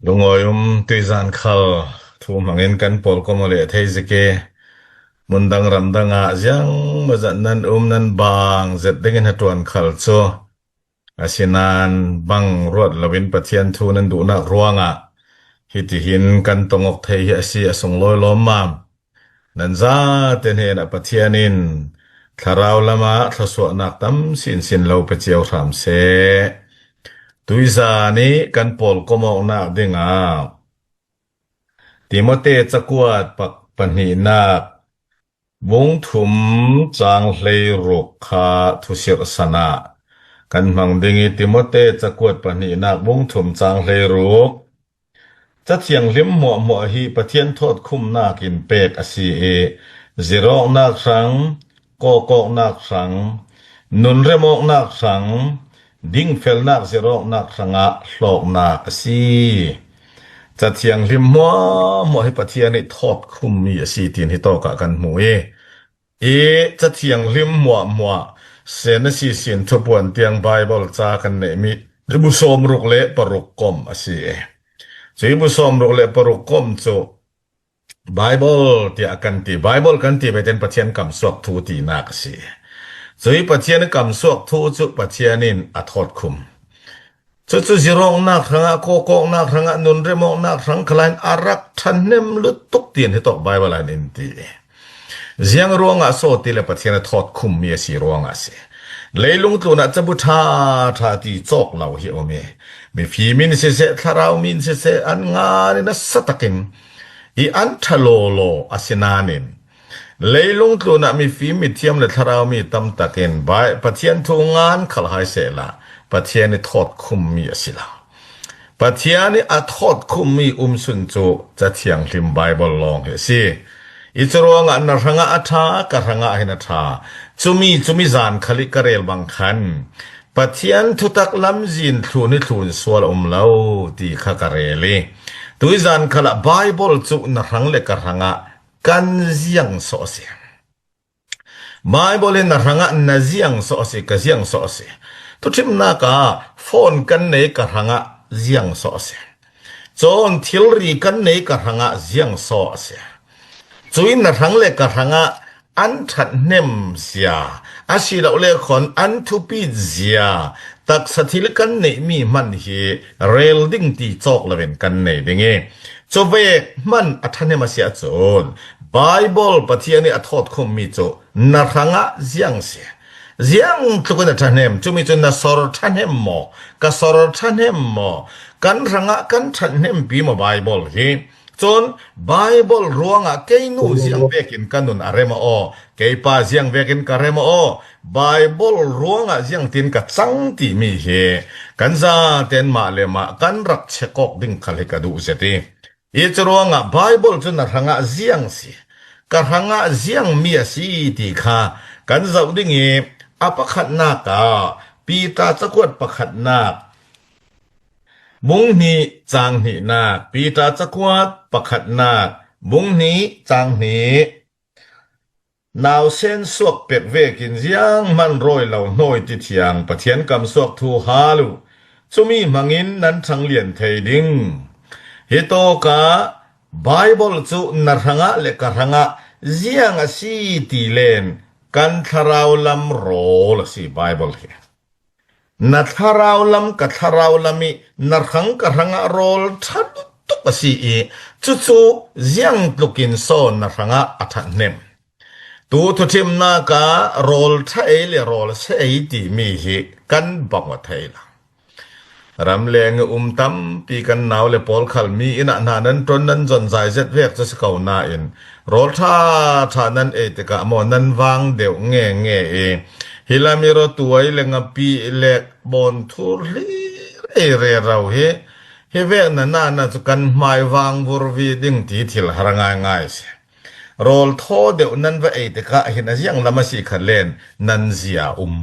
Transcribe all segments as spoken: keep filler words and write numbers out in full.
Lungawi um tuizan khal thu hmangin kan pawlkom a leh thei zik i, mundang ramdang ah ziang mazat nan um nan bang zet dingin hatuan khal cu a sinan bang ruat loin Pathian thu nan duhnak ruangah hitihin kan tongok thei hi a si a sunglawi lawmmam. Nan zate hnenah Pathian in thlarau lamah thluasuahnak tam sinsin lo pe cio hram seh. Tuizan i kan pawlkom awknak dingah Timote cakuat pahnihnak bung thum cang hleiruk kha thusirhsan ah kan hmang ding i, Timote cakuat pahnihnak bung thum cang hleiruk. Cathianghlim hmuahhmuah hi Pathian thawtkhumnak in pek a si i, zirawknak hrang, kawkawknak hrang, nunremawknak hrang, dingfelnak zirawknak hrangah hlawknak a si. Cathianghlim hmuahhmuah hi Pathian i thawtkhummi a si, tiin hi tawkah kan hmu i, i cathianghlim hmuahhmuah sen a si sin thupuan tiang Baibal ca kan neihmi bu sawmruk le paruk kom a si. Cu i bu sawmruk le paruk kom cu Baibal tiah kan ti. Baibal kan ti ve ten Pathian kamsuak thu tinak a si. Cu i Pathian kamsuak thu cu Pathian in a thawtkhum. Cucu zirawknak hrangah, kawkawknak hrangah, nunremawknak hrang khalah hin a rak ṭhahnem lutuk, tiin hi tawk Baibal ah hin in ti. Ziang ruangah saw ti le Pathian a thawtkhummi a si ruangah a si. Leilung tlunah cabu ṭha ṭha ti cawk lo hi a um i, mifim in siseh, thlarau mi in siseh, an ngan in a sa takin i an ṭha lawlaw a si nain, leilung tlunah mifim, mithiam le thlarau mi tam takin Bai-, Pathian thu ngan khal hai sehla, Pathian i thawtkhummi a si lo. Pathian i a thawtkhummi um sun cu Cathianghlim Baibal lawng hi a si. I cu ruangah na hrangah a ṭha, ka hrangah hin a ṭha. Cumi, cumi zan khal i ka rel bang khan Pathian thutak lamzin thlun i thlun sual a um lo ti kha ka rel i, tuizan khalah Baibal cu na hrang le ka hrangah kan ziang sawh a si. Baibal in na hrangah na ziang sawh a si, ka ziang sawh a si. Thuṭhimnak ah phone kan nei ka hrangah ziang sawh a si. Cun thilri kan nei ka hrangah ziang sawh a si. Cuin na hrang le ka hrangah an ṭhathnem zia, a si lo le khawn an thupit zia, taksa thil kan neihmi hman hi rel ding ti cawk loin kan nei ding i, cuvek hman a ṭhahnem a si ahcun Baibal Pathian i a thawtkhummi cu na hrangah ziang si. Ziang tlukin a ṭhahnem, cumi cu na sor ṭhahnem maw, ka sor ṭhahnem maw, kan hrangah kan ṭhathnempi maw Baibal hi? Cun Baibal ruangah kei nu ziang vekin ka nun a rem aw, kei pa ziang vekin ka rem aw, Baibal ruangah ziangtin ka cang timi hi kan zaten mah le mah kan rak check awk ding khal hi ka duh zet i, i cu ruangah Baibal cu na hrangah ziang si, ka hrangah ziangmi a si ti kha kan zoh ding i, a pakhatnak ah Piter cakuat pakhatnak bung hnih cang hnihnak, Piter cakuat pakhatnak bung hnih cang hnih. Nausen suak pek vekin zianghman rawi lo hnawi ti thiang Pathian kamsuak thu hal uh. Cumi hmangin nan ṭhanglian thei ding. Hi tawkah Baibal cu na hrangah le ka hrangah ziang a si ti len kan thlarau lam rawl a si Baibal hi. Na thlarau lam, ka thlarau lam i na hrang ka hrangah rawl ṭha lutuk a si i, cucu ziang tlukin saw na hrangah a ṭhahnem? Tu thuṭhimnak ah rawl ṭha ei le rawl se ei timi hi kan bang aw thei lo. Ramleng i um tampi kan nau le pawl khal mi inn ah hna nan ṭon nan zon zai zet vek cu si ko nain, rawl ṭha ṭha nan ei tikah maw nan vang deuh nge nge i, hi lam i raw tuai le ngapi le bawn thur hlir ei rero hi, hi vek na na na cu kan hmai vang vurvi ding ti thil har ngaingai si. Rawl thaw deuh nan va ei tikah hin a ziang lam a si khat len nan zia um.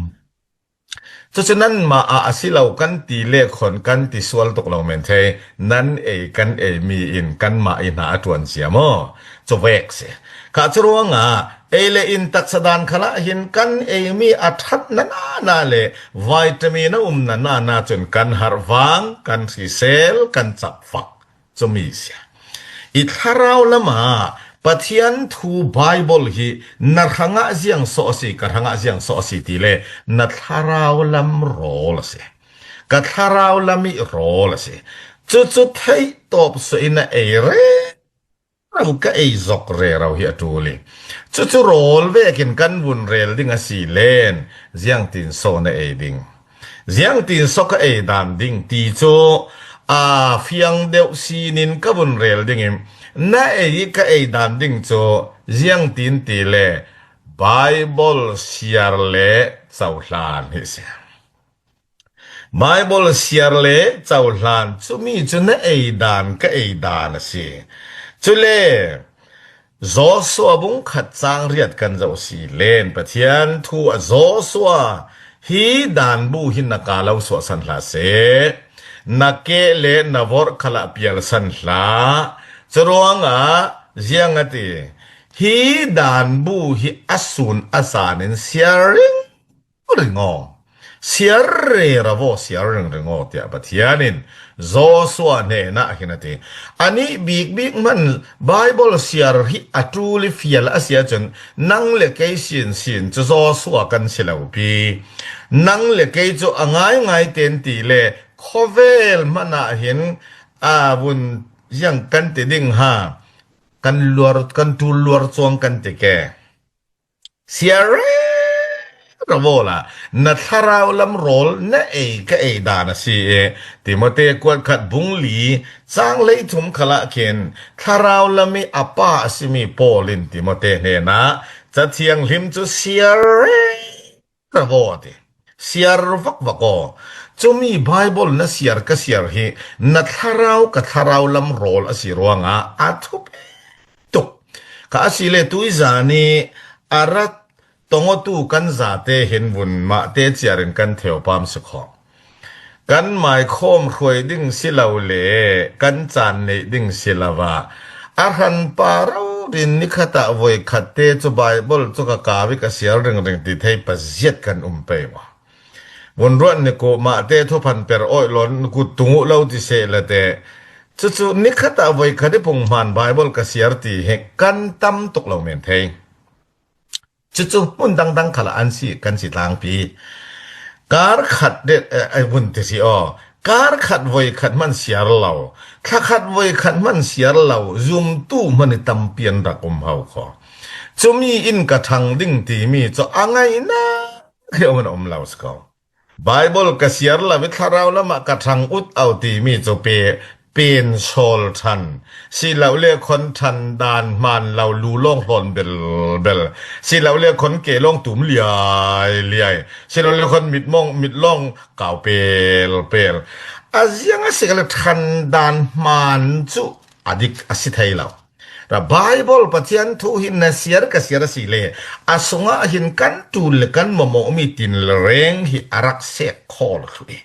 Cucu nanmah ah a si lo kan ti le khawn kan ti sual tuk lo men thei, nan ei kan ei mi in kanmah i hna a ṭuan cia maw? Cu vek si. Kha cu ruangah ei le in taksa dan khalah hin kan ei mi a ṭhat na na na le vitamin a um na na na cun kan harh vang, kan hrisel, kan capfak. Cumi sia. I thlarau lama Pathian thu Bible hi na hrangah ziang sawh a si, ka hrangah ziang sawh a si ti le na thlarau lam rawl a si. Ka thlarau lam i rawl a si. Cucu theih tawp suah in a ei rero, ka ei zok rero hi a ṭul i. Cucu rawl vekin kan vun rel ding a si len, ziangtin saw na ei ding? Ziangtin saw ka ei dan ding ti cu, a, fiang deuh sinin ka vun rel ding i, na ei i ka ei dan ding cu ziangtin ti le Bible siar le cohlan hi a si. Bible siar le cohlan cumi cu na ei dan ka ei dan a si. Cule Joshua bung khat cang riat kan zoh si len Pathian thu a Joshua hi dan bu hi na ka lo suahsan hlah seh. Na keh le na vorh khalah pialsan hlah. Curuangah ziang a ti, hi dan bu hi a sun a zan in siar ring ringaw. Siar rero aw, siar ringring aw, tiah Pathian in Joshua hnenah hin a ti. Anih bikbik hman Bible siar hi a ṭul i fial a si ahcun nang le kei sinsin cu Joshua kan si lo pi. Nang le kei cu a ngaingai ten ti le khawvel hmanah hin a vun ziang kan ti ding ha, kan luar, kan ṭul luar cuang kan ti ke. Siar rero aw la, na thlarau lam rawl na ei ka ei dan a si i, Timote kuat khat bung li cang leithum khalah khin thlarau lam i a pa a simi Paul in Timote hnenah Cathiang hlim cu siar rero aw a ti. Siar vakvak aw. Cumi Bible na siar ka siar hi na thlarau ka thlarau lam rawl a si ruangah a thupi tuk. Kha asile tuizan i a rat tongawtu kan zate hin vun mahte ciar in kan theupam si khawh. Kan maikhawm hruai ding si lo le kan caan neih ding si lo ah a hranpa rori in nikhat ah voikhat te cu Bible cu ka kau i ka siar ringring ti thei paziat kan um pei maw? Vun ruat ni kuh mahte thuphan per awih lawn kut tung uh lo ti seh la te. Cucu nikhat ah voikhat i phunghman Bible ka siar ti hi kan tam tuk lo men thei. Cucu hmun dangdang khalah an si, kan si tlangpi. Kar khat de, eh, eh, vun ti si aw. Kar khat voikhat hman siar lo, thla khat voikhat hman siar lo zumtu hman i tampi an rak um ho kho. Cumi in ka ṭhang ding timi cu a ngaihnak hi a um lo si ko. Bible ka siar lo i thlarau lamah ka ṭhang ut au timi cu pe, pen sawl ṭhan si lo le khawn ṭhan dan hmaan lo, lu lawng hlawn belbel si lo le khawn ke lawng tum liai liai si lo le khawn mit mawng, mit lawng kau pelpel. A ziang a si kha le ṭhan dan hmaan cu a dik a si thei lo. Ra Bible Pathian thu hi na siar ka siar a si le a sungah hin kan ṭul le kan mamawhmi tin le reng hi a rak sek khawl thlu i.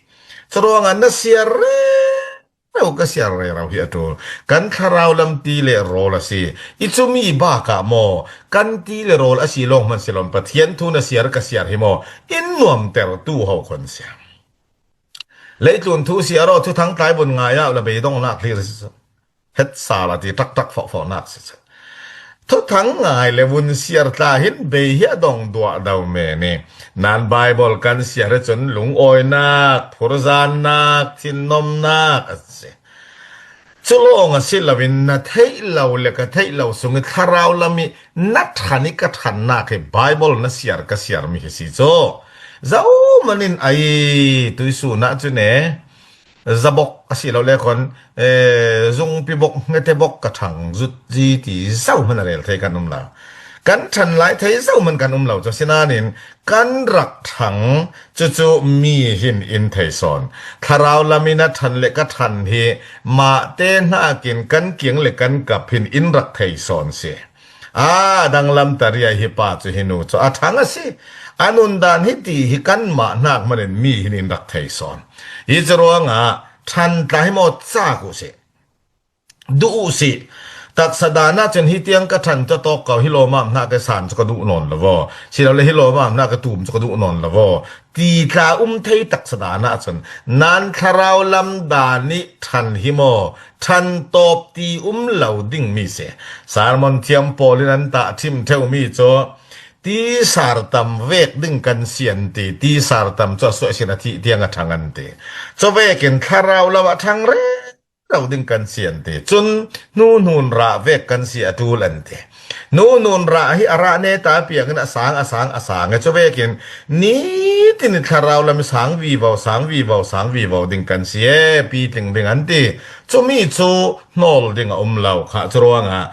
Curuangah na siar rero ka siar rero hi a ṭul. Kan thlarau lam ti le rawl a si. I cumi bakah maw kan ti le rawl a si lawng hman si lo, Pathian thu na siar ka siar hi maw in nuamtertu ho khon siar. Leitlun thu siar aw, thuthang tlai vun ngai ah la beidongnak hlir si cu. Hetsal a ti taktak fawhfawhnak si cu. Thuthang ngai le vun siar tla hin bei hi a dong duah do men i. Nan Bible kan siar hi cun lungawinak, phurzannak, thinnomnak a si. Cu lawng a si loin na theih lo le ka theih lo sung i thlarau lam i na ṭhan i ka ṭhannak hi Bible na siar ka siarmi hi si cu. Zohman in ai tuisun ah cun e, zabok a si lo le khawn, eh, zungpi bok, ngete bok ka ṭhang zutzi ti zohman a rel thei kan um lo. Kan ṭhan lai thei zohman kan um lo cu, asinain kan rak ṭhang, cucu mi hin in thei sawn. Thlarau lam in a ṭhan le ka ṭhan hi mahte hnakin kan kiang le kan kap hin in rak thei sawn si. A danglam ta riai hi pa cu hi nu cu a ṭhang a si. A nundan hi ti hi kanmah hnak hmanin mi hin in rak thei sawn. Hi cu ruangah ṭhan tla hi maw cak uh sih. Duh uh sih. Taksa dan ah cun hitiang ka ṭhan cu tawk ko, hi lawmam hna ka san cu ka duh nawn lo vaw, silole hi lawmam hna ka tum cu ka duh nawn lo vaw, ti tla um thei taksa dan ah cun nan thlarau lam dan ih ṭhan hi maw, ṭhan tawp ti um lo dingmi si. Sermon thiam pawl in an tah ṭhim ṭheumi cu tisar tam vek ding kan si an ti, tisar tam cu a suah sin a thih tiang a ṭhang an ti. Cuvekin thlarau lam a ṭhang rero ding kan si an ti. Cun hnu hnun rah vek kan si a ṭul an ti. Hnu hnun rah hi a rah neta piangin a sang, a sang, a sang. Cuvekin nitin i thlarau lam sang vivo, sang vivo, sang vivo ding kan si e, pitling ding an ti. Cumi cu hnawl ding a um lo kha. Curuangah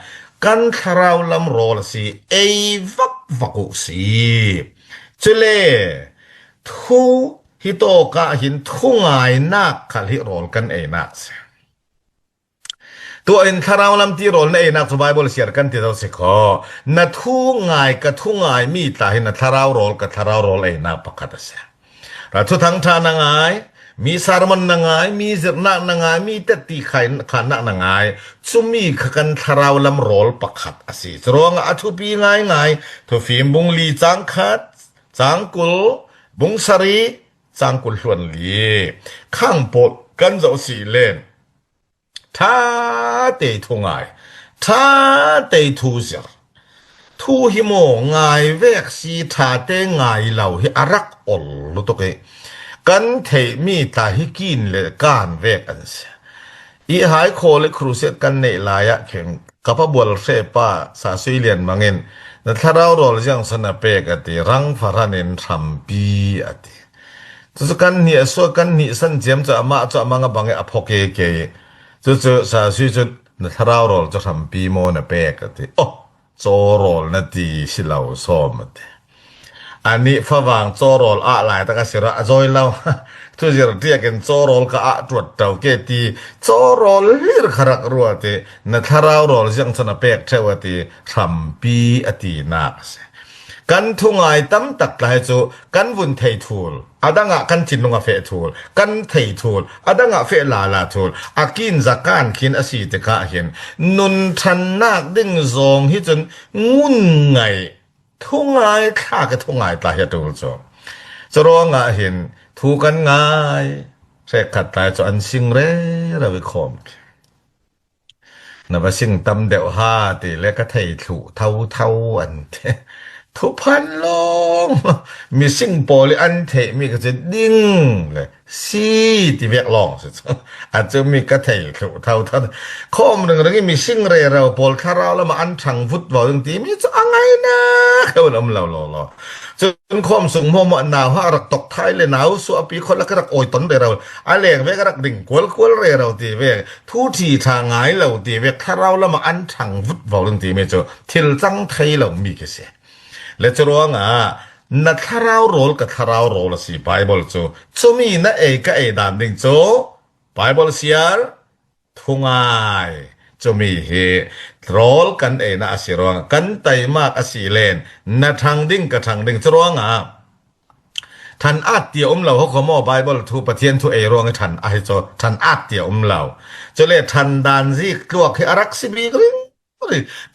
kan thlarau lam rawl a si, ei vakvak uh si. Cule thu hi tawk ah hin thungainak khal hi rawl kan einak si. Tuah in thlarau lam ti rawl na einak cu Baibal siar kan ti zo si kho. Na thungai, ka thungai mi tla hi na thlarau rawl, ka thlarau rawl einak pakhat a si. Ra thuthang ṭha na ngai, mi sermon na ngai, mi zirhnak na ngai, mi tetti khai-, khannak na ngai, cumi kha kan thlarau lam rawl pakhat a si. Curuangah a thupi ngaingai, Thufim bung li cang khat, cang kul, bung sarih, cang kul hluan li. Khang pawl kan zoh si len. Ṭha te thungai, ṭha te thuzir. Thu hi maw ngai vek si, ṭha te ngai lo hi a rak ol lutuk i kan theihmi tla hi kin le kan vek an si. I hai khaw le crusade kan neih lai ah khin ka pa bual hre pa Sa Sui Lian Mang in na thlarau rawl ziang san a pek a ti, rang fahran in hrampi a ti. Cucu kan hnih a suak, kan hnih san ciam cu amah cu a mang a bang i a phawk e ke. Cucu Sa Sui cu na thlarau rawl cu hrampi maw na pek a ti. Oh, caw rawl na ti si lo sawm a ti. Anih favang caw rawl ah laitak a si rua a zawi lo. Thuzir tiak in caw rawl ka ah tuat to ke ti. Caw rawl hlir kha rak rua ti. Na thlarau rawl ziang cun a pek ṭheu a ti. Hrampi a tinak a si. Kan thungai tam tak tla hi cu kan vun thei thul, a dang ah kan thinlung a feh thul, kan thei thul, a dang ah feh lala thul, a kin za kan khin a si tikah hin nun ṭhannak ding zawng hi cun ngun ngai, thungai thla ka thungai tla hi a ṭul cu. Curuangah hin thu kan ngai, hrekkhat tla hi cu an sing rero i khawm khi. Na va sing tam deuh ha ti le ka thei thluh thotho an ti. Thuphan lawng mi sing pawl i an theihmi ka ci ding le si ti vek lawng si cu. A cumi ka thei thluh thotho. Khawm ringring i mi sing rero pawl thlarau lam ah an ṭhang vut vo ding timi cu a ngaina khe un um lo law law. Cun khawm sung hmuahhmuah nauhak rak tok thai le nau suahpi khawlak rak awi ton rero. A leng vek rak ding kualkual rero ti vek. Thu ṭhi ṭha ngai lo ti vek, thlarau lam ah an ṭhang vut vo ding timi cu thil cang thei lo mi khi si. Le curuangah na thlarau rawl ka thlarau rawl a si Baibal cu. Cumi na ei ka ei dan ding cu Baibal siar thungai. Cumi hi rawl kan einak a si ruangah kan taimak a si len na ṭhang ding ka ṭhang ding curuangah ṭhan at ti a um lo ho kho maw, Baibal thu, Pathian thu ei ruang i ṭhan a hi cu ṭhan at ti a um lo. Cule ṭhan dan zik tluak hi a rak si bik ring.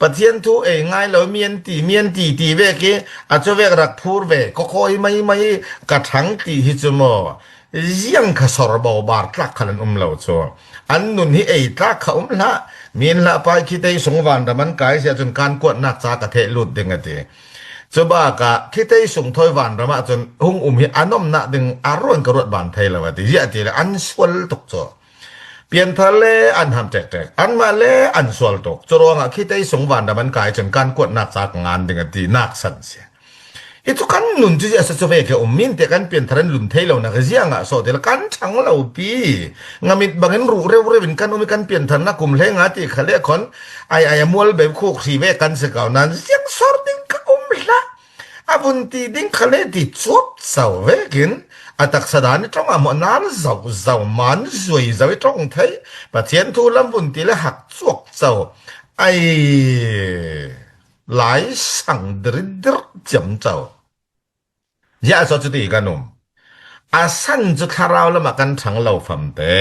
Pathian thu ei ngai lo, mian ti, mian ti ti vek i a cu vek rak phur ve, ka khawi mai mai ka ṭhang ti hi cu maw, ziang kha sor bo bar tlak kha an um lo cu. An nun hi ei tlak kha um hlah. Min hlah pai khi tei sung vanram an kai si ahcun kan kuatnak ca ka theh lut ding a ti. Cubakah khi tei sung thawi vanram ahcun hung um hi a nomnak ding a ruan ka ruat ban thei lo a ti. Ziah ti le an sual tuk cu. Pianthar le an ham ṭekṭek. Anmah le an sual tuk. Curuangah khi tei sung vanram an kai cun kan kuatnak ca ka ngan ding a ti nak san si. I cu kan nun cu ziah sa cu ve ke um min te kan pianthar an lun thei lo nak ziangah sawh ti le kan ṭhang lo pi. Ngamit bangin ruh reu reu in kan um i kan pianthar nak kum hlei nga ti kha le khon ai ai a mual bem khuk hri ve kan si ko nan ziang sor ding ka um hlah. A vun ti ding kha le ti cuap co vekin a taksa dan i ṭong ah hmuah nal zo zo man zuai zo i ṭong thei. Pathian thu lam vun ti le hak cuak co. Ai lai sang dirdir ciamco. Ziah so cuti kan um. A san cu thlarau lamah kan ṭhang lo famte.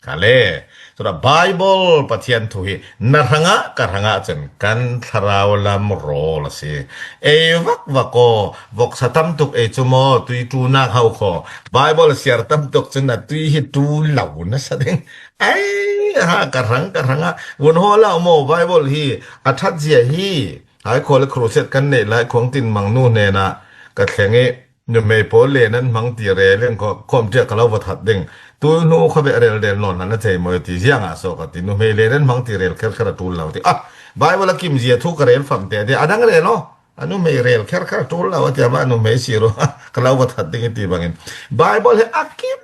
Ka le, tura Bible Pathian thu hi na hrangah ka hrangah cun kan thlarau lam rawl a si. Ei vak vak aw, voksa tam tuk ei cu maw, tui ṭunak hau khaw. Bible siar tam tuk cun a tui hi ṭu lo na sa ding. Ai, ha, ka hrang, ka hrangah. Vun haw la maw, Bible hi a ṭhat zia hi. Hai khaw le crusade kan neih lai khuang tin mang nu hnenah ka thleng i, nuhmei pawl le nan hmang ti rel in kho-, khawm ṭiak ka lo va that ding. Tu hnu kha beh rel rel nawn hlan a thei maw ti ziangah sawk a ti. Nuhmei le nan hmang ti rel kher kher a ṭul lo ti. Ah, Bible a kim zia thu ka rel fam te a ti. A dang rel aw. A nuhmei rel kher kher a ṭul lo a ti. Amah nuhmei si ru. Ka lo va that ding i ti bangin. Bible he a kim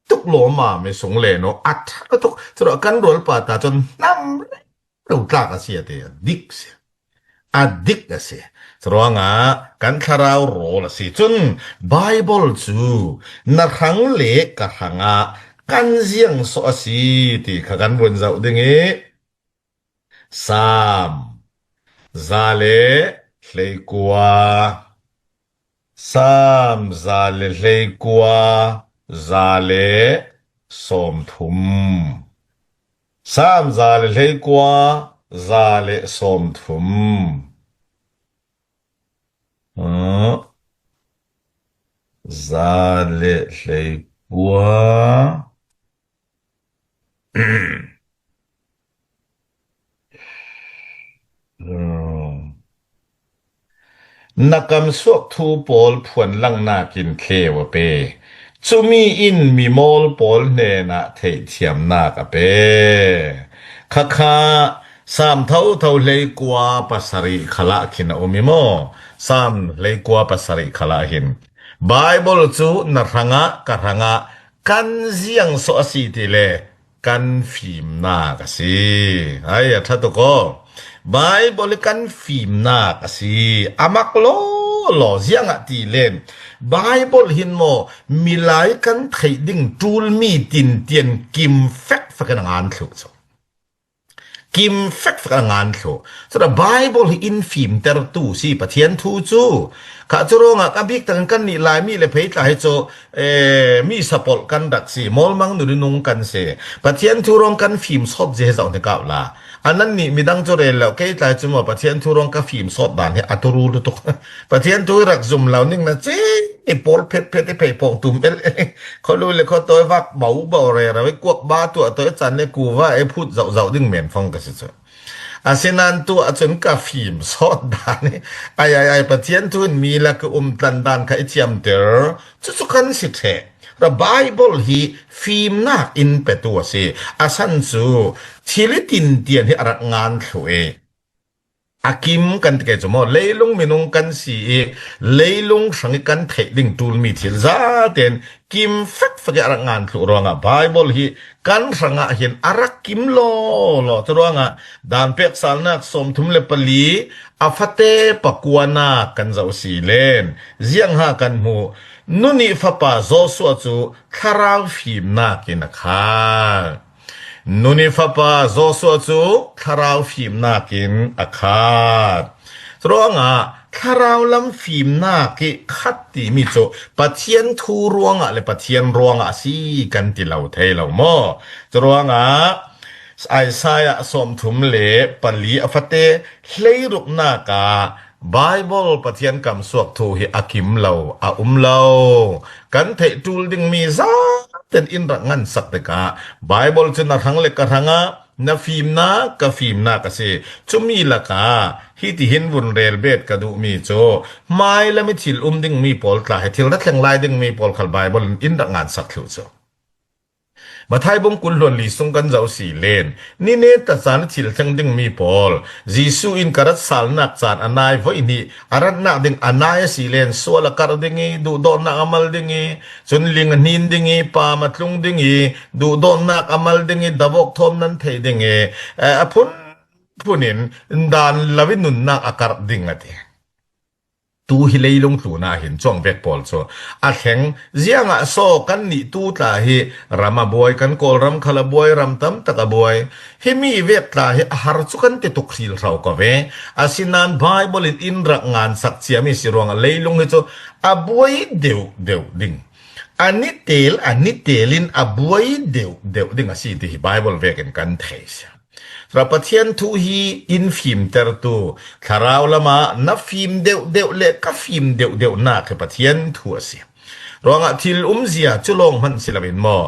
tuk lawm a mi sung le no. A ṭha tuk. Chura kan rual pa ta chun hnam reuh tlak a si a ti. A dik si. A dik a si. Curuangah kan thlarau rawl a si. Cun Bible cu na hrang le ka hrangah kan ziang sawh a si ti kha kan vun zoh ding i Saam za le hleikua. Saam za le hleikua, za le sawmthum. Saam za le hleikua, za le sawmthum. Ah, za le hleikua. Na kamsuak thu pawl phuanlangnak in thleu a pe. Cumi in mimawl pawl hnenah theihthiamnak a pe. Khakha Saam thotho hleikua pasarih khalah khin a um i maw? Saam hleikua pasarih khalah hin Bible cu na hrangah ka hrangah kan ziang sawh a si ti le kan fimnak a si. Ai, a ṭha tuk aw. Bible hi kan fimnak a si. A mak law law, ziangah ti len Bible hin maw milai kan theih ding ṭulmi tintian kim fek fek in a ngan thluh cu. Kim fek fek a ngan thluh. Cun a Bible hi in fimtertu si Pathian thu cu. Kha cu ruangah a bik takin kannih Laimi le Pheitla hi cu, eh, mi sapolh kan rak si, mawlmang nunung kan si. Pathian thu ruang kan fim sawt zia hi zoh hnik au la. A nannih midang cu rel lo, kei tla hi cu maw Pathian thu ruang ka fim sawt dan hi a turu lutuk. Pathian thu hi rak zum lo ning na cing i pawl phet phet i phei pawng tum el el. Khualu le khuatawi vak bo bo rero i kuak ba tuah tawi can le kuva e phut zoh zoh ding men fang ka si cu. Asinain tu ahcun ka fim sawt dan i ai, ai, ai, Pathian thu in mi lak i um tlan dan kha i thiamter. Cucu kan si ṭheh. Ra Bible hi fimnak in petu a si. A san cu thil i tintian hi a rak ngan thluh i a kim kan ti kei cu maw, leilung minung kan si i leilung hrang i kan theih ding ṭulmi thil zaten kim fek fek i a rak ngan thluh ruangah Bible hi kan hrangah hin a rak kim law law. Cu ruangah dan pek salnak sawmthum le pali a fate pakuanak kan zoh si len ziangha kan hmuh. Nun i fapa Joshua cu thlarau fimnak in a khat. Nun i fapa Joshua cu thlarau fimnak in a khat. Curuangah thlarau lam fimnak i khat timi cu Pathian thu ruangah le Pathian ruangah a si kan ti lo thei lo maw? Curuangah Isaiah sawmthum le pali a fate hleiruknak ah Bible Pathian kamsuak thu hi a kim lo, a um lo. Kan theih ṭul dingmi zaten in rak ngansak tikah Bible cu na hrang le ka hrangah na fimnak, ka fimnak a si. Cumi lakah hitihin vun rel bet ka duhmi cu hmai lam i thil um dingmi pawl tla hi thil ra thleng lai dingmi pawl khal Bible in in rak ngansak thluh cu. Matthai bung kul hluan li sung kan zoh si len, ni neta caan a thil thleng dingmi pawl, Jesuh in ka rat salnak caan a nai voi hnih a ratnak ding a nai a si len, sual a karh ding i, duhdawtnak a mal ding i, cun ling a hnin ding i, pam a tlung ding i, duhdawtnak a mal ding i, davawk thawm nan thei ding i, eh, a phunphun in dan lo i nunnak a karh ding a ti. Tu hi leilung tlunah hin cuang vek pawl cu a thleng. Ziangah saw kannih tu tla hi ram a buai, kan Kawlram khal a buai, ram tam tak a buai. Himi vek tla hi a har cu kan ti tuk hril hro ko ve. Asinain Bible in in rak ngansak ciami si ruangah leilung hi cu a buai deuh deuh ding. a ni tel, a ni telin a buai deuh deuh ding a si ti hi Bible vekin kan thei si. Tua Pathian thu hi in fimtertu, thlarau lama na fim deuh deuh le ka fim deuh deuh nak hi Pathian thu a si. Ruangah thil umzia cu lawng hman si loin maw,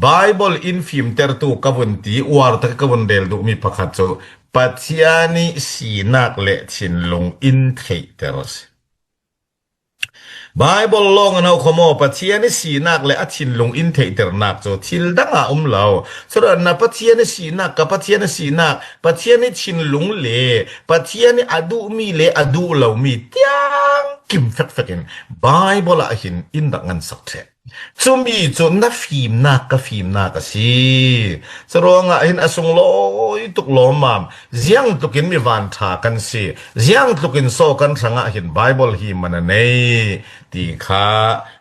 Bible in fimtertu ka vun ti, uar tak ka vun rel duhmi pakhat cu Pathian i sinak le thinlung in theihter a si. Bible lawng a no kho maw, Pathian i sinak le a thinlung in theihternak cu thil dang ah um lo. Curuangah Pathian i sinak, ka Pathian i sinak, Pathian i thinlung le Pathian i a duhmi le a duh lomi tiang kim fekfek in Bible ah hin in rak ngansak ṭheh. Cumi cu na fimnak, ka fimnak a si. Curuangah hin a sunglawi tuk lawmmam, ziangtlukin mi vanṭha kan si, ziangtlukin saw kan hrangah hin Bible hi man a nei ti kha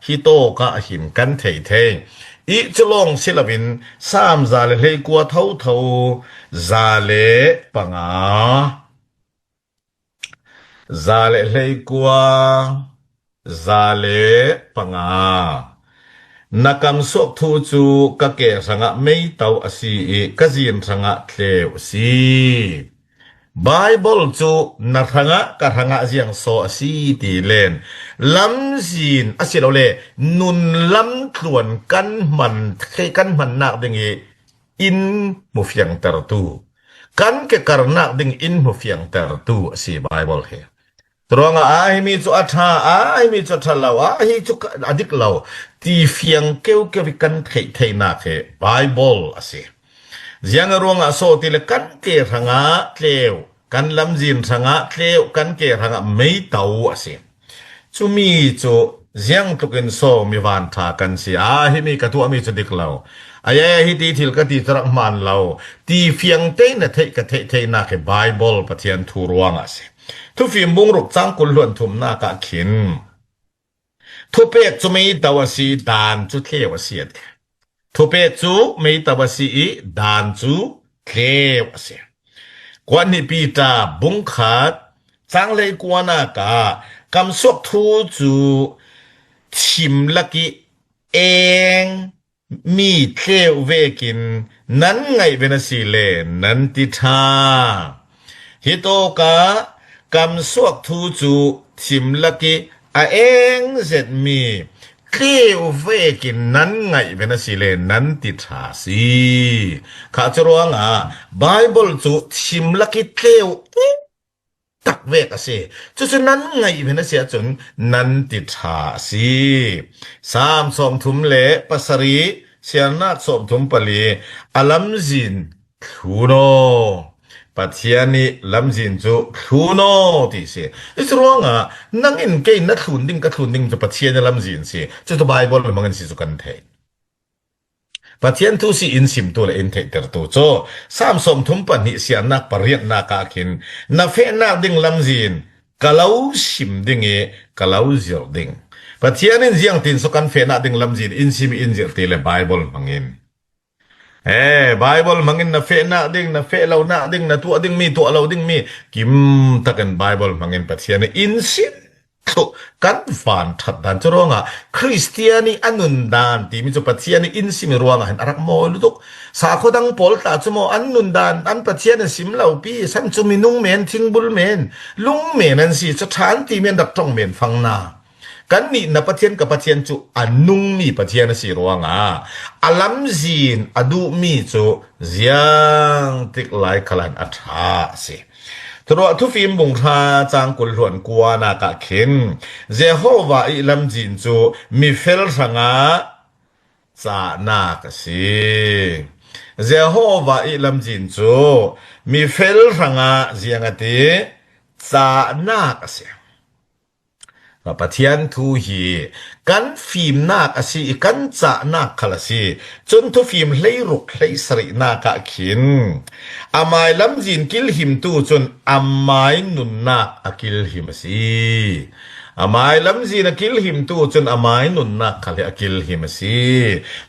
hi tawk ah hin kan thei thei. I cu lawng si loin Saam za le hleikua thotho, za le panga, za le hleikua, za le panga. Na kamsuak thu cu ka ke hrangah meito a si i ka zin hrangah tleu a si. Bible cu na hrangah ka hrangah ziang saw a si ti len lamzin a si lo le nun lam tluan kan hman, kan hmannak ding i in hmu fiangtertu, kan kekarnak ding in hmu fiangtertu a si Bible hi. Curuangah a himi cu a ṭha, a himi cu a ṭha lo, a hi cu a dik lo ti fiang keukeu i kan theih theihnak hi Bible a si. Ziang ruangah saw ti le kan ke hrangah tleu, kan lamzin hrangah tleu, kan ke hrangah meito a si. Cumi cu ziangtlukin saw mi vanṭha kan si. A himi ka tuahmi cu dik lo, a ya hi ti thil ka ti cu rak hmaan lo ti fiang tein na theih ka theih theihnak hi Bible Pathian thu ruangah a si. Thufim bung ruk cang kul hluan thumnak ah khin thupek cu meito a si, dan cu tleu a si a ti. Thupek cu meito a si i dan cu tleu a si. Kuat hnih Peter bung khat cang hleikuanak ah kamsuak thu cu thim lak i eng mi tleu vekin nan ngaih ven a si le nan ti ṭha. Hi tawkah kamsuak thu cu thim lak i a eng zetmi tleu vekin nan ngaih ven a si le nan ti ṭha a si. Kha cu ruangah Bible cu thim lak i tleu tak vek a si. Cucu nan ngaih ven a si ahcun nan ti ṭha a si. Saam sawmthum le pasarih, siarnak sawmthum pali, a lamzin thlun aw. Pathian i lamzin cu thlun aw ti si. Cucu ruangah nang in kei na thlun ding, ka thlun ding cu Pathian i lamzin si. Cucu Bible hmangin si cu kan theih. Pathian thu si in simtu le in theihtertu cu Saam sawmthum pahnih siarnak pariatnak ah khin na fehnak ding lamzin ka lo sim ding i ka lo zir ding. Pathian in ziangtin so kan fehnak ding lamzin in sim i in zir ti le Bible hmangin. He, Bible hmangin na fehnak ding, na feh lonak ding, na tuah dingmi, tuah lo dingmi, kim takin Bible hmangin Pathian in sim thluh kan van ṭhat dan cu ruangah Khristian i a nun dan timi cu Pathian i in simi ruangah hin a rak mawi lutuk. Sakhuadang pawl tla cu maw an nun dan an Pathian a sim lo pi, san cu minung men, thingbul men, lung men an si, cu ṭhan ti men rak ṭong men fangna. Kannih na Pathian ka Pathian cu a nungmi Pathian a si ruangah a lamzin a duhmi cu ziangtik lai khalan a ṭha a si. Turuah Thufim bung hra cang kul hluan kuanak ah khin Jehovah i lamzin cu mifel hrangah cahnak a si. Jehovah i lamzin cu mifel hrangah ziang a ti, cahnak a si. Pathian thu hi kan fimnak a si i kan cahnak khal a si. Cun Thufim hleiruk hleisarihnak ah khin amai lamzin kilhimtu cun amai nunnak a kilhim a si. Amai lamzin a kilhimtu cun amai nunnak khal hi a kilhim a si.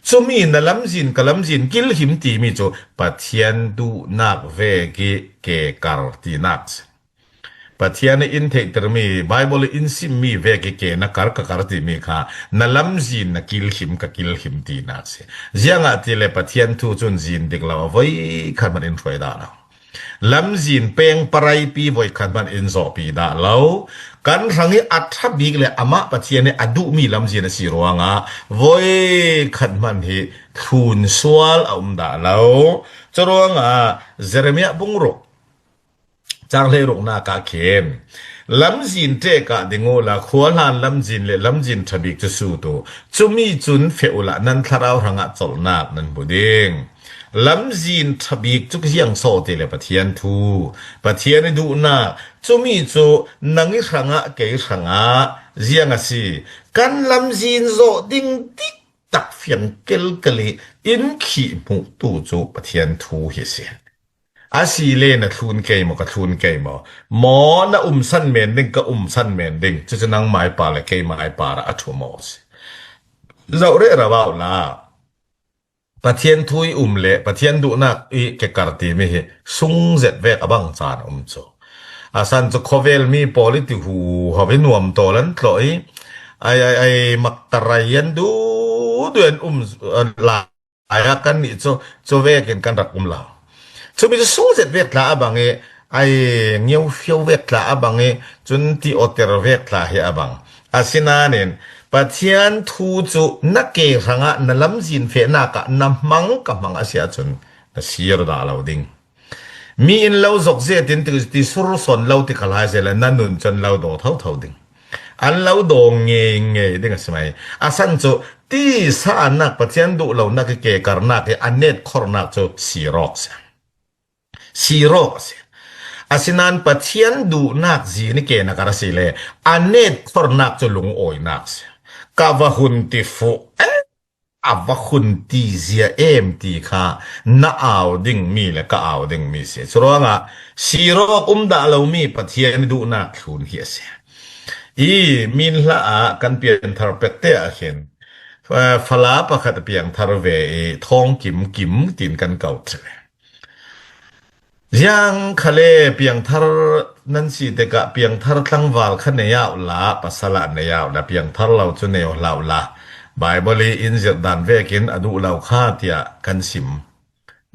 Cumi na lamzin ka lamzin kilhim timi cu Pathian duhnak vek i kekar tinak a si. Pathian in theihtir mi, Bible in sim mi vek i ke na kar ka kar ti mi kha, na lamzin na kilhim ka kilhim ti nak si. Ziangahtile Pathian thu cun zin dik lo, a voi khat hmanh in hruai dah lo. Lamzin peng paraipi voi khat hmanh in zawhpi dah lo. Kan hrang hi a ṭha bik le amah Pathian hi a duhmi lamzin a si ruangah voi khat hmanh hi thlun sual a um dah lo. Curuangah Jeremiah bungruk cang hleiruknak ah khin, lamzin ṭek ah ding uhla, khuahlan lamzin le lamzin ṭha bik cu sut u. Cumi cun feh uhla, nan thlarau hrangah colhnak nan hmu ding. Lamzin ṭha bik cu ziang so ti le Pathian thu, Pathian i duhnak, cumi cu nang i hrangah, kei hrangah ziang a si. Kan lamzin zawh ding dik tak fiang kelkel i in khih hmuh tu cu Pathian thu hi a si. A si le na thlun kei maw, ka thlun kei maw? Maw na umsan men ding, ka umsan men ding. Cucu nangmai par le keimai par ah a ṭhu maw si? Zoh rero uh la. Pathian thu i um le Pathian duhnak i kekar timi hi sung zet vek a bang caan a um cu. A san cu khawvel mi pawl i ti hu ho i nuam tawl an tlawh i, ai, ai, ai, maktarai an duh duh an um, a, lai ah kannih cu cu vekin kan rak um lo. Cumi cu sung zet vek tla a bang i, ai, ngio fio vek tla a bang i, cun ti awter vek tla hi a bang. Asinain Pathian thu cu na ke hrangah na lamzin fehnak ah na hmang ka hmang a si ahcun na sir dah lo ding. Mi in lo zok zet in ti, ti sur sawn lo ti kha lai seh le na nun cun lo daw thotho ding. An lo daw ngei ngei ding a si mai. A san cu tisa nak Pathian duh lonak i kekarnak i a netkhornak cu sir awk si. Sir awk a si. Asinain Pathian duhnak zin i ke na kar a si le a netkhornak cu lungawinak si. Ka va hun ti fuh. Eh, a va hun ti zia em ti kha na au ding mi le ka au ding mi si. Curuangah sir awk um dah lo mi Pathian i duhnak thlun hi a si. I min hla ah kan pianthar pek te ah khin, eh, fala pakhat a piangthar ve i thawng kim kim tin kan ko ṭheh. Ziang khale piangthar nan si tikah piangthar tlangval kha nei ah la, pasal ah nei ah la, piangthar lo cu nei aw hlah la. Bible i in zirh dan vekin a duh lo kha tiah kan sim.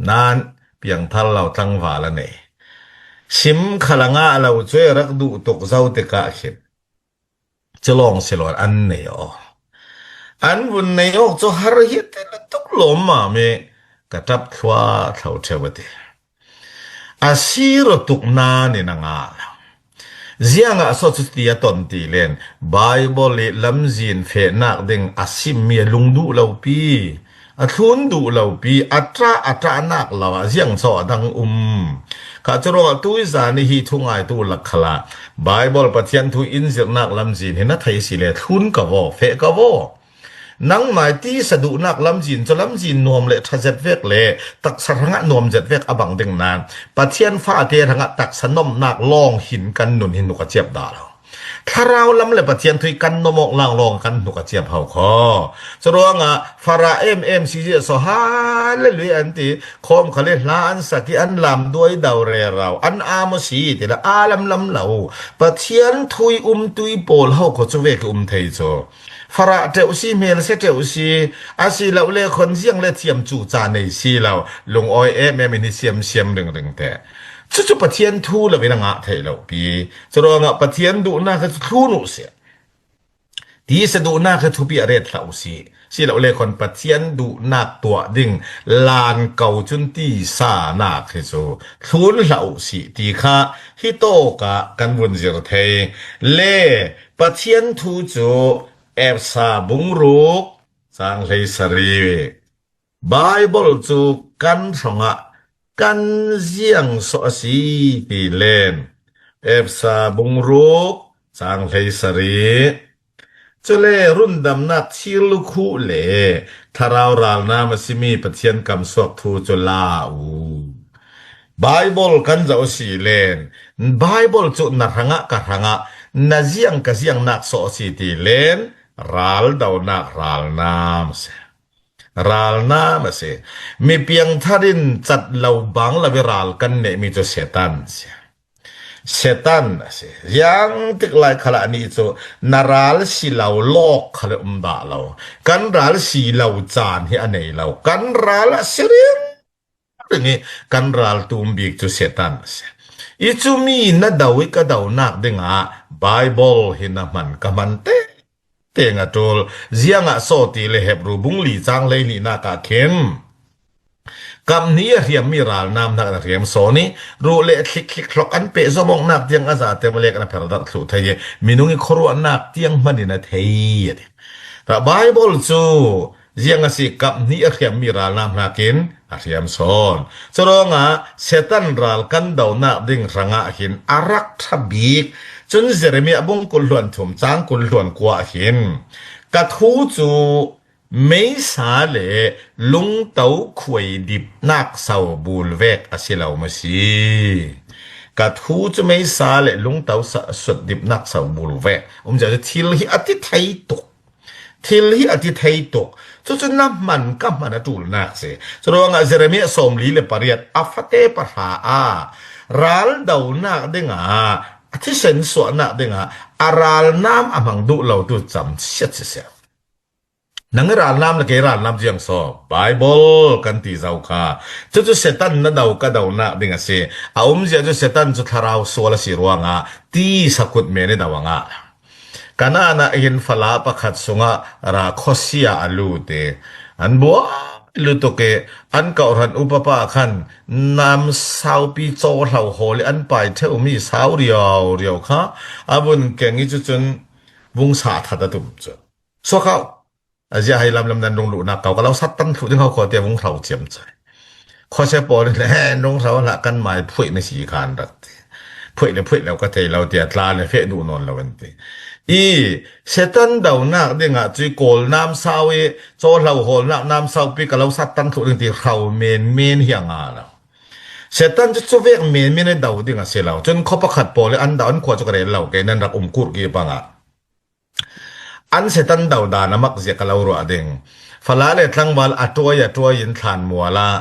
Nan piangthar lo tlangval a nei. Sim khal a ngah lo cu rak duh tuk zo tikah khin. Culawng si lo an nei aw. An vun nei awk cu har hi ti lutuk lawmmam i ka ṭap thlua thlo ṭheu a ti. A sir tuk nan in a ngah lo. Ziangah so cu ti a ton ti len Bible i lamzin fehnak ding a simmi a lung duh lo pi. A thlun duh lo pi, a ṭah, a ṭahnak lo ah ziang so a dang um. Kha curuangah tuizan i hi thu ngaitu lak khalah Bible Pathian thu in zirhnak lamzin hi na thei si le thlun ka vaw, feh ka vaw. Nangmai tisa duhnak lamzin cu lamzin nuam le ṭha zet vek le taksa hrangah nuam zet vek a bang ding nan Pathian fate hrangah taksa nomnak lawng hin kan nun hin nuk a ciap dah lo. Thlarau lam le Pathian thu i kan nom awk lang lawng kan hnuk a ciap ho kho. Curuangah fara em em si zia so hallelujah an ti. Khawm khal i hla an sak i an lam duai do rero. An am aw si ti le a lam lam lo. Pathian thu i um tui pawl ho kho cu vek i um thei cu. Fara ṭeuh si, hmel se ṭeuh si, a si lo le khon ziang le thiam cu ca nei si lo. Lungawi em em in hi siam siam ring ring te. Cucu Pathian thu lo in a ngah theih lo pi. Curuangah Pathian duhnak kha cu thlun uh sih. Tisa duhnak kha thupi a ret hlah uh sih. Si lo le khon Pathian duhnak tuah ding lan ko cun tisa nak hi cu thlun hlah uh sih ti kha hi tawk ah kan vun zir thei. Le Pathian thu cu Efesa bungruk cang hleisari. Baibal cu kan hrangah kan ziang sawh a si ti len Efesa bungruk cang hleisari. Cule rundamnak thir lukhuh le thlarau ralnam a simi Pathian kamsuak thu cu la u. Baibal kan zoh a si len Baibal cu na hrangah ka hrangah na ziang ka ziangnak sawh a si ti len raldonak ralnam a si. Ralnam a si. Mi piangthar in cat lo bang lo i ral kan neihmi cu Satan a si. Satan a si. Ziangtik lai khalah nih cu na ral si lo lawk khal um dah lo. Kan ral si lo caan hi a nei lo. Kan ral a si ring ring i kan ral tum bik cu Satan a si. I cu mi na do i ka donak dingah Baibal hi na hman ka hman te teng a ṭul. Ziangah sawti le Hebru bung li cang hleihnih nak ah khin, kap hnih a hriammi ralnam hnak na hriam sawn i, ruh le thlik thlik hlok an peh zawmawknak tiang a zate vawlek an a pherdarh thluh thei i, minung i khuaruahnak tiang hman in a thei a ti. Baibal cu ziang a si, kap hnih a hriammi ralnam hnakin a hriam sawn. Curuangah Satan ral kan donak ding hrangah hin a rak ṭha bik. Cun Jeremiah bung kul hluan thum cang kul hluan kua ah hin, ka thu cu meisa le lungto khuai dipnak so bul vek a si lo maw si? Ka thu cu meisa le lungto sa-, sut dipnak so bul vek. Umzia cu thil hi a ti thei tuk. Thil hi a ti thei tuk. Cucu na hman ka hman a ṭulnak si. Curuangah Jeremiah sawmli le pariat a fate pahra ah ral donak dingah, a thisen suahnak dingah a ralnam a hmang duh lo tu cam siat siseh. Nang i ralnam le kei ralnam ziang saw, Baibal kan ti zo kha. Cucu Satan na do ka donak ding a si. A umzia cu Satan cu thlarau sual a si ruangah ti sakut men i do a ngah. Kanaan ah hin fala pakhat sungah ra khuasia a lut i an buai lutuk i an kawhhran upapa khan nam saupi cawhlo hawl i an pai ṭheumi sau riau riau kha a vun keng i cucun vung sa that a tum cu. Suak hau. A ziah hai lamlam nan rung luhnak kau ka lo sat tan thluh ding hau khua tiah vung hro ciam cai. Khuase pawl in le, "He, rung hro hlah, kan mai phuih na si khan," rak ti. "Phuih le phuih lo ka thei lo," tiah tla le feh duh nawn lo an ti. I Satan donak dingah cui kawl namsau i cawhlo hawlnak namsau pi ka lo sat tan thluh ding ti hro men men hi a nga lo. Satan cu cuvek men men i do ding a si lo. Cun khua pakhat pawl i an do an khua cu ka rel lo, kei nan rak um kurh ki pangah. An Satan dodan a mak zia ka lo ruah ding. Fala le tlangval a ṭuai a ṭuai in thlan mual ah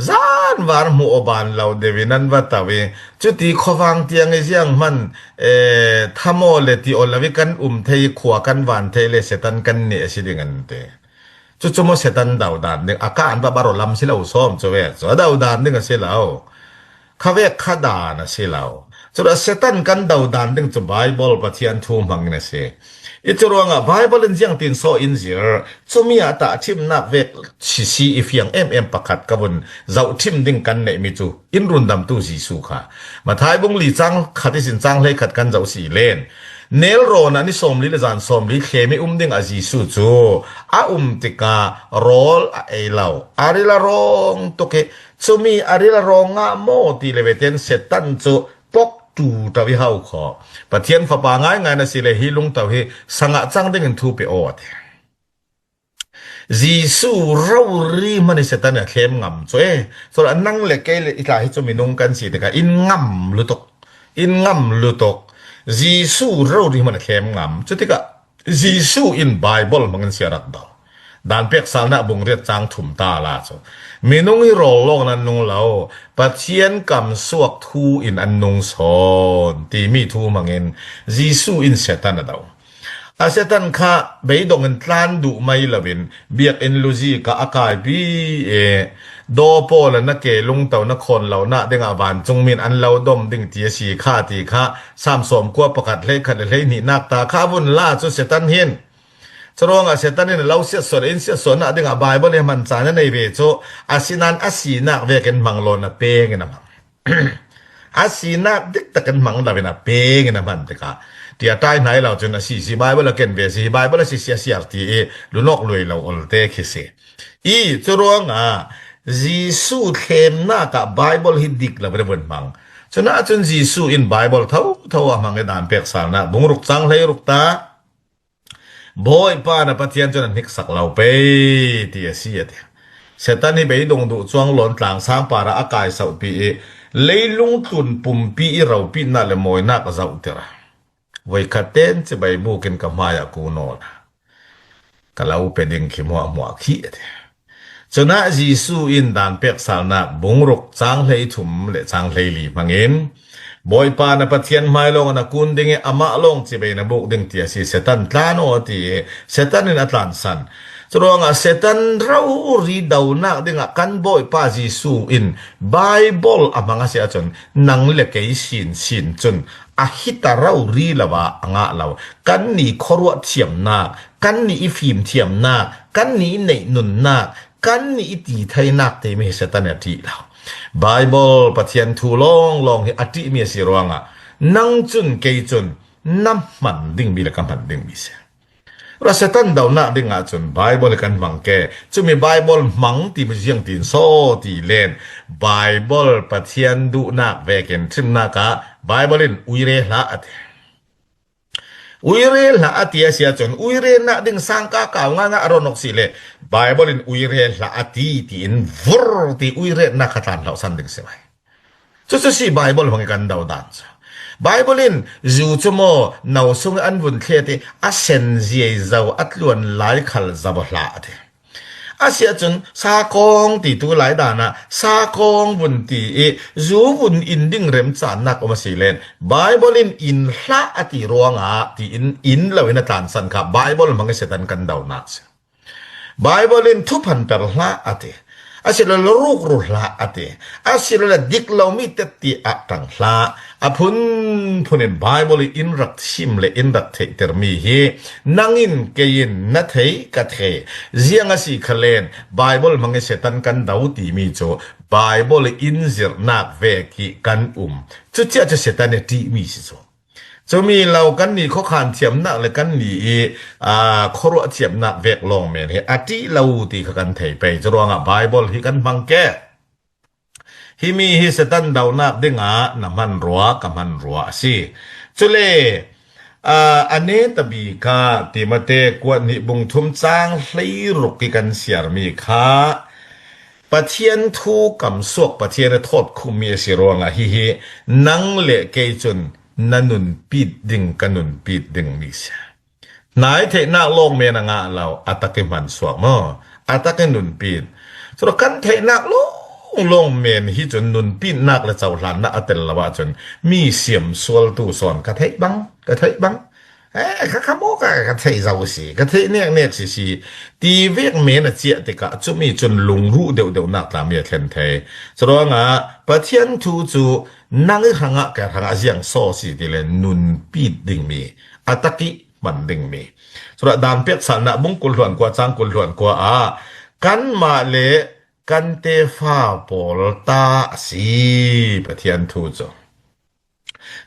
zanvar hmuh aw ban lo deuh in an va to i, cuti khuavang tiang i ziang hman, eh, thamaw le ti aw lo i kan um thei i khua kan van thei le Satan kan neh a si ding an ti. Cucu maw Satan dodan ding a ka an va bar aw lam si lo sawm cu vek cu a dodan ding a si lo. Kha vek kha dan a si lo. Curuah Satan kan dodan ding cu Baibal Pathian thu hmangin a si. I curuangah Baibal in ziangtin saw in zir, cumi ah tahṭhimnak vek sisi i fiang em em pakhat ka vun zohṭhim ding kan neihmi cu in rundamtu Jesuh kha. Matthai bung li cang khat ihsin cang hleikhat kan zoh si len. Nelrawn ah ni sawmli le zan sawmli thlem i um ding a Jesuh cu a um tikah rawl a ei lo. A ril a rawng tuk i, cumi a ril a rawng ngah maw ti le veten Satan cu pok ṭu ṭo i hau khaw. Pathian fapa ngaingai na si le hi lungto hi sangah cang dingin thu pe aw a ti. Jesuh rori hmanh i Satan a thlem ngam cu e. Curuah nang le kei le i tla hi cu minung kan si tikah in ngam lutuk. In ngam lutuk. Jesuh rori hmanh a thlem ngam. Cu tikah Jesuh in Baibal hmangin si a rak do. Dan pek salnak bung riat cang thum ta la cu minung hi rawl lawng an nung lo, Pathian kam suak thu in an nung sawn timi thu hmangin Jesuh in Satan a do. A Satan kha beidong in tlan duh mai loin biakinn luzi kha a kaipi e, daw pawl a na ke lungto na khawn lo nah dingah vancung min an lo dom ding ti a si kha ti kha Sam sawm kua pakhat hleikhat le hleihnih nak ta kha vun la cu Satan hin. Curuangah Satan in a lo siatsuah le in siatsuah nah dingah Baibal i hman caan a nei ve cu, asinain a sinak vekin hmang lawn a peng in a hmang. A sinak diktak in hmang lo in a peng in a hman tikah, tia ṭai hnai lo cun a si si Baibal a ken ve si, Baibal a si si a siar ti i lunawk lui lo olte khi si. I curuangah Jesuh thlemnak ah Baibal hi dik lo in a vun hmang. Cunah cun Jesuh in Baibal thotho a hmang i dan pek salnak bung ruk cang hlei ruk ta Bawipa na Pathian cu na hniksak lo pei ti a si a ti. Satan hi beidong duh cuang lawn tlang sang parah a kai sauhpi i leilung tlun pumpi i ropitnak le mawinak a zohtir. Voikhat ten cibai buk in ka hmaiah ku nawl. Ka lo pe ding khi hmuahhmuah khi a ti. Cunah Jesuh in dan pek salnak bung ruk cang hlei thum le cang hlei li hmangin Bawipa na Pathian hmai lawng na kun ding i, amah lawng cibai na buk ding ti a si. Satan tlan aw a ti i, Satan in a tlansan. Curuangah Satan rori donak dingah kan Bawipa Jesu in Bible a hmang a si ahcun nang le kei sinsin cun a hita rori lo ah a ngah lo. Kannih khuaruah thiamnak, kannih i fim thiamnak, kannih i neih nunnak, kannih i ti theinak timi hi Satan a ṭih lo. Bible Pathian thu lawnglawng hi a ṭihmi a si ruangah nang cun kei cun na hman dingmi le ka hman dingmi si. Ra Satan donak dingah cun Bible hi kan hmang ke. Cumi Bible hmang timi ziangtin saw ti len Bible Pathian duhnak vekin ṭhimnak ah Bible in uire hlah a ti. Uire hlah a ti a si ahcun uirenak ding sangka kau ngaingai a rawn awk si le Bible in uire hlah a ti tiin vur ti uirenak kha tlan hlauhsan ding si mai. Cucu si Bible hmang i kan dodan cu. Bible in zu cu maw no sung an vun thlet i a sen ziai zo a tluan lai khal zo hlah a ti. A si ahcun sakawng ti tu lai dan ah sakawng vun ti i zu vun in ding remcannak um a si len Bible in in hlah a ti ruangah tiin in lo in a tlansan kha Bible hmang i Satan kan donak si. Bible in thuphan per hlah a ti. A si lo rukru hlah a ti. A si lo dik lomi tetti ah ṭang hlah. A phunphun in Bible i in rak thim le in rak theihtermi hi nang in kei in na thei ka thei. Ziang a si kha len Bible hmang i Satan kan do timi cu Bible i in zirhnak vek i kan um. Cucia cu Satan i ṭihmi si cu. Cumi lo kannih khuakhan thiamnak le kannih i, aa, khuaruah thiamnak vek lawng men hi a ṭih lo ti kha kan thei pei. Curuangah Bible hi kan hmang ke. Himi hi Satan donak dingah na hmanrua, ka hmanrua a si. Cule, aa, a neta bik ah Timote kuat hnih bung thum cang hleiruk i kan siarmi kha Pathian thu kamsuak Pathian a thawt khummi a si ruangah hihi nang le kei cun na nunpit ding ka nunpit dingmi si. Hnai theihnak lawng men a ngah lo, a tak i hmansuak maw? A tak i nunpit. Cun kan theihnak lawng lawng men hi cun nunpitnak le cohlannak a tel lo ahcun mi siam sualtu sawn ka theih bang, ka theih bang. Eh, ka, ka maw ka, ka theih zo si, ka theih nek nek si si. Ti vek men a ciah tikah cumi cun lungruh deuhdeuhnak tlami a thlen thei. Curuangah Pathian thu cu nang i hrangah ka hrangah ziang saw si ti le nunpit dingmi, a tak i hman dingmi. Cun dan peksalnak bung kul hluan kua cang kul hluan kua ah kanmah le kan tefa pawl ta a si Pathian thu cu.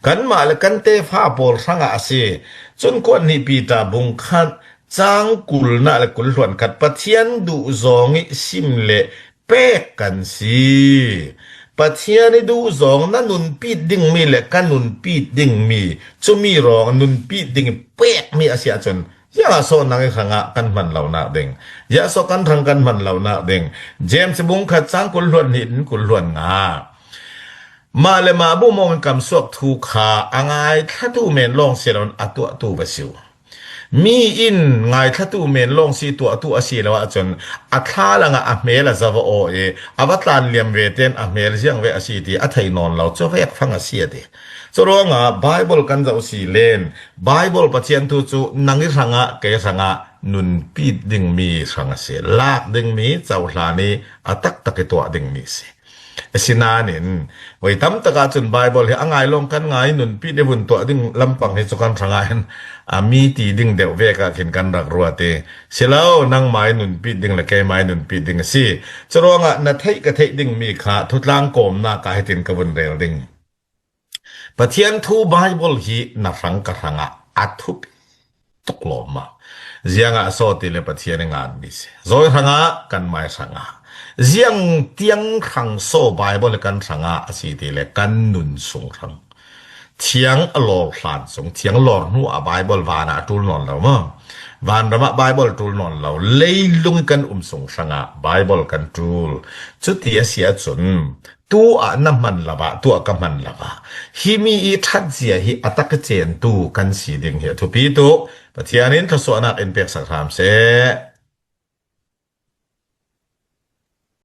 Kanmah le kan tefa pawl hrangah a si. Cun kuat hnih Peter bung khat cang kulnak le kul hluan khat Pathian duh zong i sim le pek kan si. Pathian i duh zong na nunpit dingmi le ka nunpit dingmi, cumi rawng nunpit ding i pekmi a si ahcun, ziangah saw nang i hrangah kan hman lonak ding? Ziah saw kan hrang kan hman lonak ding? James bung khat cang kul hluan hnih in kul hluan nga. Mah le mah bu mawng in kamsuak thu kha a ngaithlatu men lawng si loin a tuahtu va si uh. Mi in ngaithlatu men lawng si tuahtu a si lo ahcun a thla langah a hmel a zava aw i a va tlan liam ve tein a hmel ziang ve a si ti a thei nawn lo, cu vek fang a si a ti. Curuangah Bible kan zoh si len Bible Pathian thu cu nang i hrangah kei hrangah nunpit dingmi hrang a si, lak dingmi cohlan i a taktak i tuah dingmi a si. Asinain voi tam tak ahcun Bible hi a ngai lawng kan ngai, nunpit i vun tuah ding lampang hi cu kan hrangah hin a mi ti ding deuh vek ah khin kan rak ruat i si lo, nangmah i nunpit ding le keimah i nunpit ding a si. Curuangah na theih ka theih dingmi kha thutlang kawmnak ah hitin ka vun rel ding. Pathian thu Bible hi na hrang ka hrangah a thupi tuk lawmmam. Ziangah a saw ti le Pathian i nganmi si. Zawi hrangah, kanmai hrangah. Ziang tiang hrang saw Bible hi kan hrangah a si ti le kan nun sung hrang. Thiang a lawr hlan sung, thiang lawr hnu ah Bible van ah a ṭul nawn lo maw? Vanram ah Bible ṭul nawn lo. Leilung i kan um sung hrangah Bible kan ṭul. Cuti a si ahcun, tu ah na hman lo ah, tu ah ka hman lo ah, himi i ṭhatzia hi a tak i cen tu kan si ding hi a thupi tuk. Pathian in thluasuahnak in peksak hram seh.